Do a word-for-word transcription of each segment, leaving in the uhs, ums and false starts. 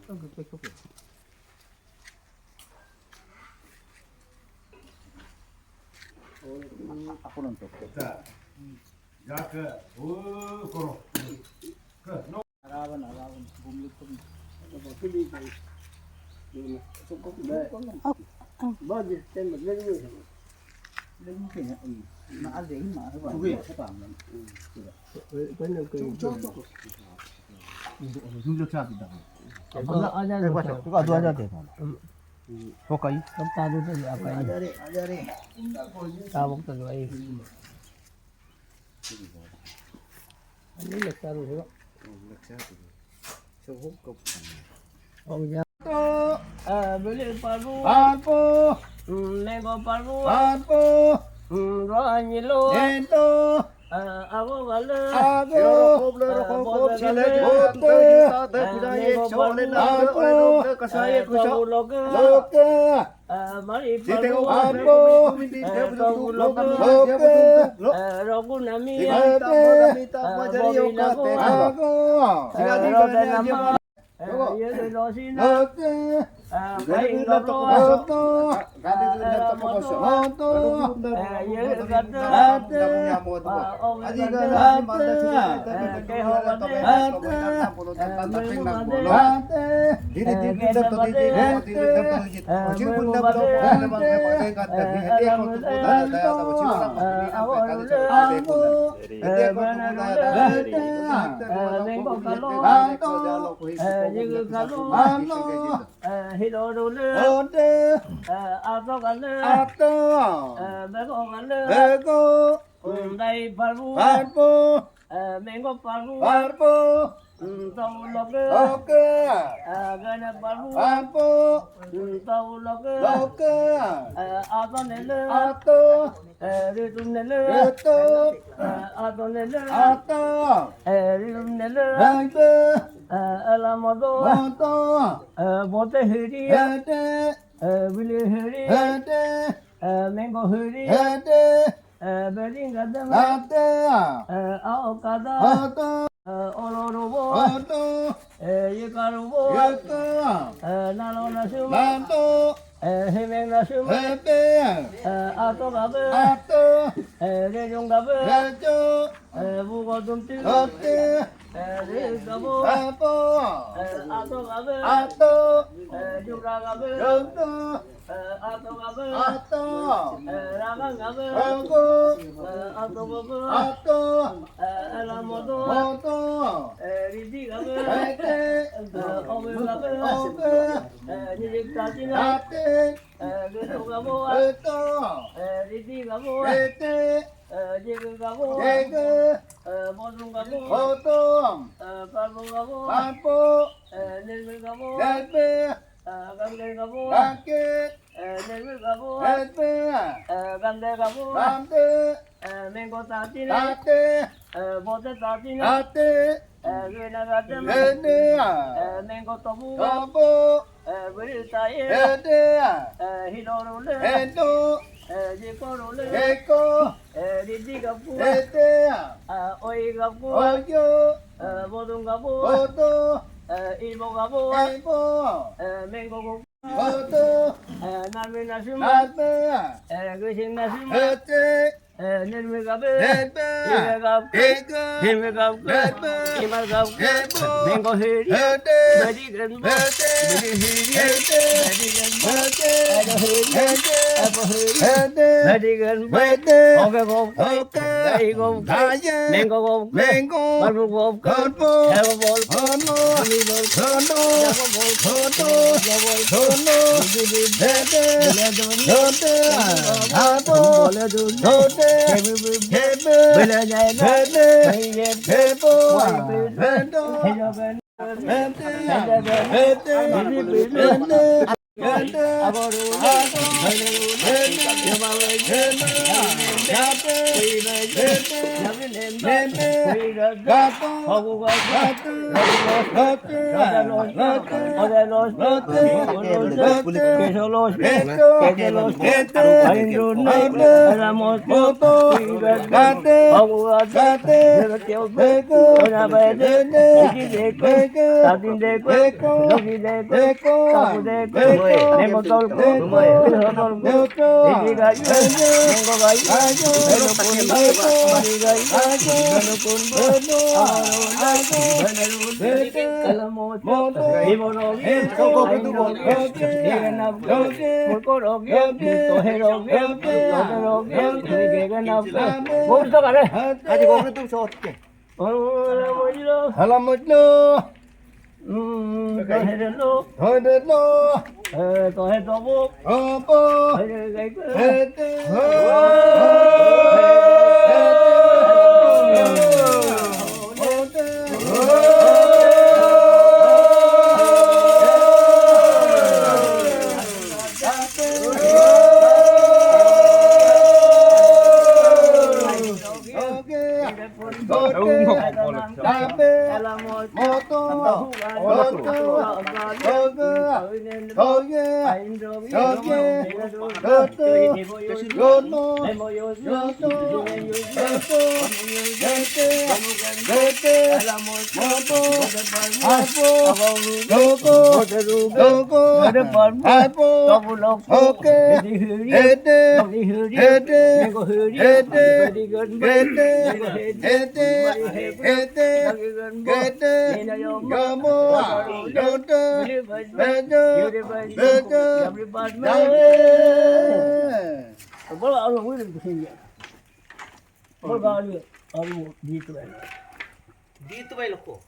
ཨ་ཁུ་རང་ཚོ། ད་ཡ་ཁུ་འུ་ཁོ་རང་ཁུ་ནོ། ར་བ་ན་ར་བ་ན་འབུམ་ལུག་ཏུ། ཨ། ཨ། Bele parbu. Parbu. Mengo parbu. Parbu. Ro anyilo. Nendo. Ago gale. Ago. Bote gale. Bote. Mengo parbu. Parbu. Loke. Mari parbu. Parbu. Loke. Rogu nami. Bobi nago. Robe nama. Yele losi na. Kain gabro. Yele gabro. Obe gabro. Keho gabro. Mengo parbu. Parbu. Mengo parbu. Parbu. Tau loke. Loke. Gana parbu. Parbu. Tau loke. Loke. Ato nele. Ato. Ritu nele. Ritu. Ato nele. Ato. Ritu nele. Ritu. Ala modo. Modo. Bote hiri. Hiri. Bili hiri. Hiri. Mengo hiri. Hiri. Beringa dama. Ate. Ao kada. Ato. Olo robo. Ato. Yeka robo. Yeka. Nalo nasuma. Nalo. Hemeng nasuma. Hemeng. Ato gabe. Ato. Rejong gabe. Rejong. Bugo dumti. Dumti. Ri gabo. Gabo. Ato gabe. Ato. Jura gabe. Jura. Ato gabe. Ato. Raga gabe. Raga. Ato gabe. Ato. Ala modo. Modo. Ridi gabe. Ridi. Obe gabe. Obe. Nilik tatina. Tati. Geto gabo. Geto. Ridi gabo. Ridi. Jege gabo. Jege. Bodung gabo. Bodung. Parbo gabo. Parbo. Nelme gabo. Nelme. Gangge gabo. Gangge. Nelme gabo. Nelme. Gangge gabo. Gangge. Mengo tatina. Tate. Bote tatina. Tate. Gena gatem. Gena. Mengo tobu. Tobu. Beri taye. Beri. Hilo rule. Hilo. Jeko rule. Jeko. Ridi gabu. Ridi. Oi gabu. Oyo. Bodung gabu. Bodung. Ibo gabu. Ibo. Mengo gabu. Oto. Name nasuma. Name. Gusing nasuma. Ete. Nelme gabe. Nelme. Ime gab. Ega. Ime gab. Nelme. Ima gab. Emo. Mengo heri. Ete. Beri ganbo. Ete. Beri heri. Ete. Beri ganbo. Ete. Ada heri. Ete. Ada heri. Ete. Beri ganbo. Ete. Oke gab. Oke. Dai gab. Dai. Mengo gab. Mengo. Barbo gab. Barbo. Hebo bol. Hono. Ami bol. Hono. Yabo bol. Hono. Yabo bol. Hono. Dede. Dede. Dede. Abo. Bole dun. Dede. Hebe. Hebe. Bele jai. Bele. Hebe. Hebo. Bendo. Hebe. Bende. Bende. Bende. Bende. Bende. Bende. Hala mojlo. Tohe delo. Tohe delo. Tohe dobo. Dobo. Hede. Hede. Di tu bai loko.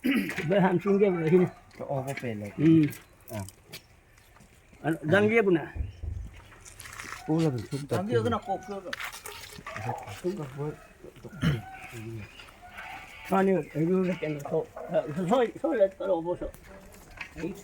Bai ham sing ge bai hin. Ke obo pe loko. Hmm. Ah. Anu, dang dia guna. Ola bentuk. Dang dia guna kok. Kani, ayo, nak kena so. So, so, so, let kalau obo so. Hmm.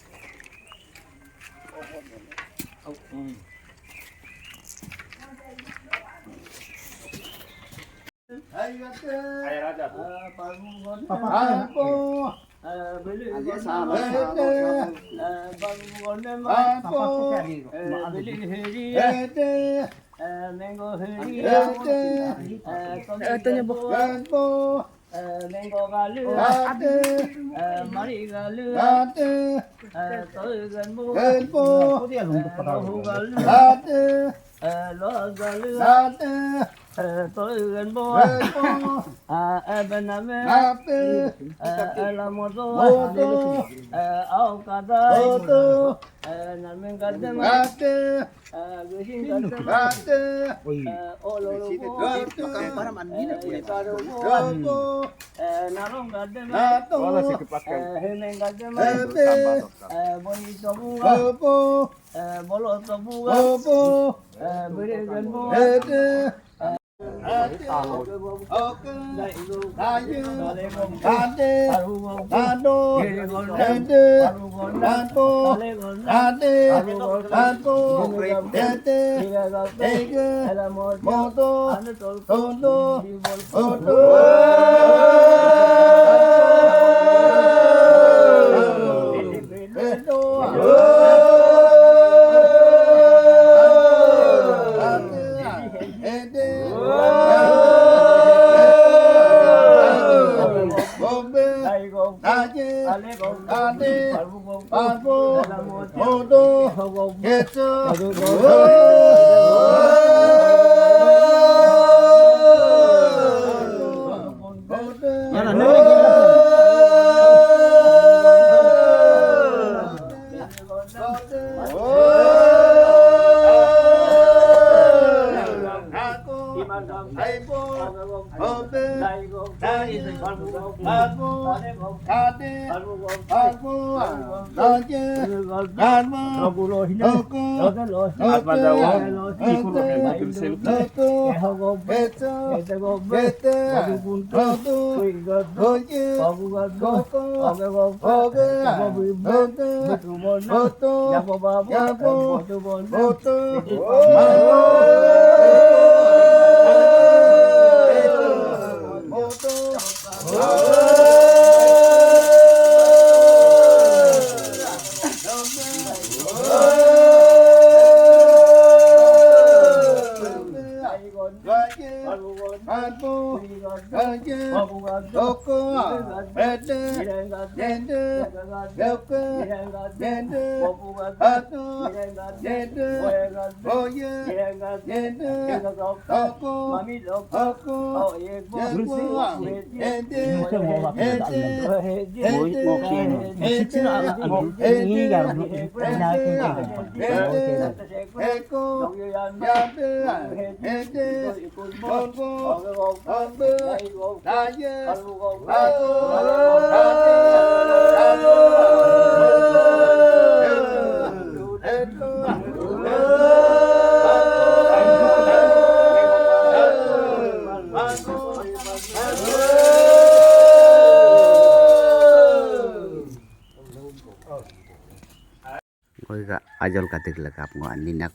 Ngoi ka ajol ka dik lagap ngo ani nak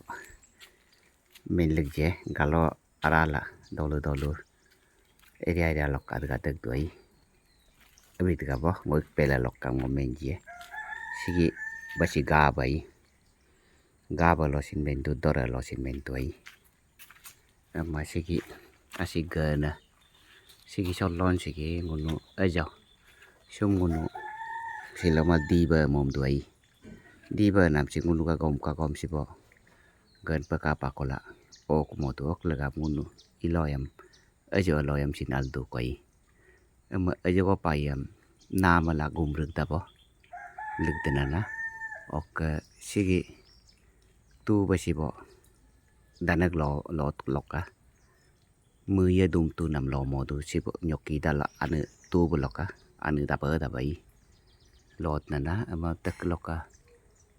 men lik je galo arala dolu dolu area area lok ka dik ka dik duai. Abi dik ka bo ngoi pela lok ka ngo men je. Sigi basi ga bai. Ga ba lo sin men du dora lo sin men duai. Ama sigi asi gana. Sigi solon sigi ngunu aja. Sum ngunu sila ma diba mom duai. Diba nam si ngunu ka gom ka gom si bo. Gan paka pakola. Ok motu ok lagap ngunu. Iloyam. Aja iloyam sin aldu koi. Ama aja ko payam. Nama la gumruk da bo. Lik denana. Ok sigi. Tu ba si bo. Danak lo lo loka. Mui ya dum tu nam lo mo tu si bo nyoki dala ane tu bo loka. Ane dapa dapa i. Lot nana ama tek loka.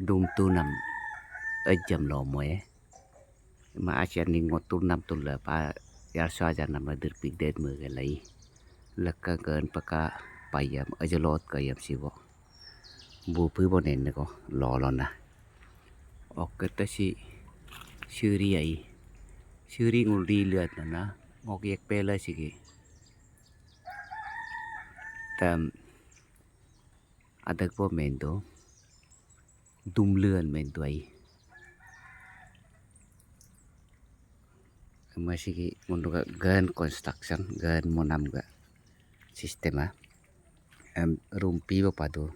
Dum tu nam ajam lo mo e. Ma asian ni ngotur nam tu la pa yar so aja nam adir pik det me ke lai. Leka gen peka payam aja lot ka yam si bo. Bu pi bo nen ko lo lo na. Ok ta si siri ai. Siri ngul di liat na na. Ngok yek pela sigi. Tam adak bo men tu. Dum lian men tu ai. Masih ki mundu ka gan construction gan monam ka sistem a. Em rumpi bo padu.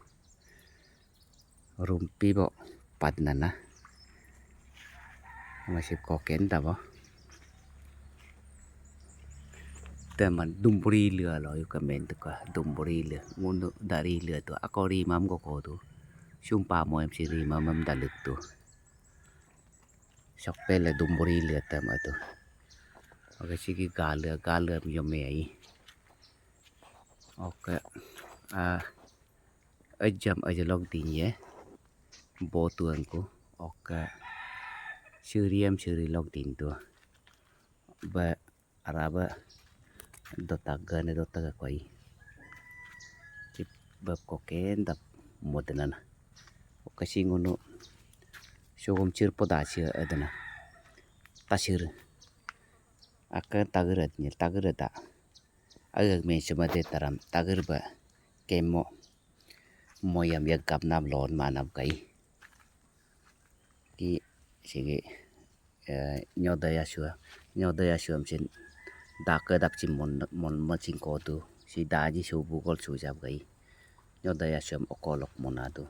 Rumpi bo pad nana. Masih koken ta bo. Teman dumbri lua lo yu kemen tu ka dumbri lua. Mundu dari lua tu ako rimam ko ko tu. Sumpa mo em si rimam em daluk tu. Sok pele dumbri lua tema tu. Oke sigi gala gala em yome ai. Oke. Ah. Ajam aja lok din ye. Bo tuan ku. Oke. Siri em siri lok din tu. Ba araba dota gane dota ga koi. Cip bab koken dap modena na. Oke si ngunu. Sugum cir poda cir adena. Tasir. Aka tagar adnya tagar ada. Agak men semade taram tagar ba. Kemo. Moyam ya gap nam lon manam kai. Ki sigi eh, nyoda ya sua. Nyoda ya sua mesin. Daka dap si mon mon mesin kodu. Si daji su bugol su jab kai. Nyoda ya sua okolok monadu.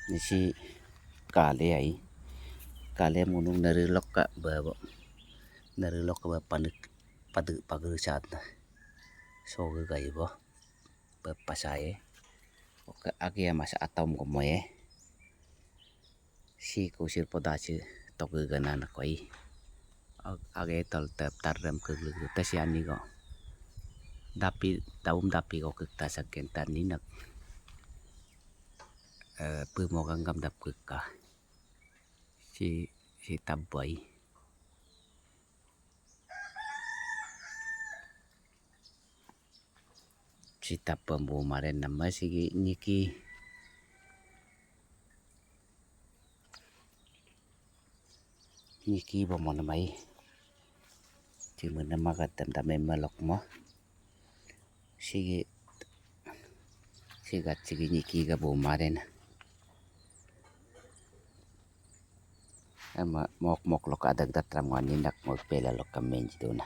Ni si kale ai. Kale munung nari lok ka babo. Nari lok ka ba panik padu pagar saat na. Soga kai bo. Ba pasaye. Oke agi ya masa atom ko moye. Si kusir poda si tok gana na koi. Ag- age tol tep tarrem ke glu glu tesi ani ko. Dapi taum dapi ko kek tasak ken tani nak. Eh, pu mo ganggam dap kek ka. Si si tabbai. Si tapam bu maren nama sigi nyiki. Nyiki ba mo namai. Cuma nama katam tame malok mo. Sigi, sigi gat sigi nyi ki ga bo mare na. Ema mok mok lo ka adag dat ram ngwan ni nak ngoi pela lo ka menji do na.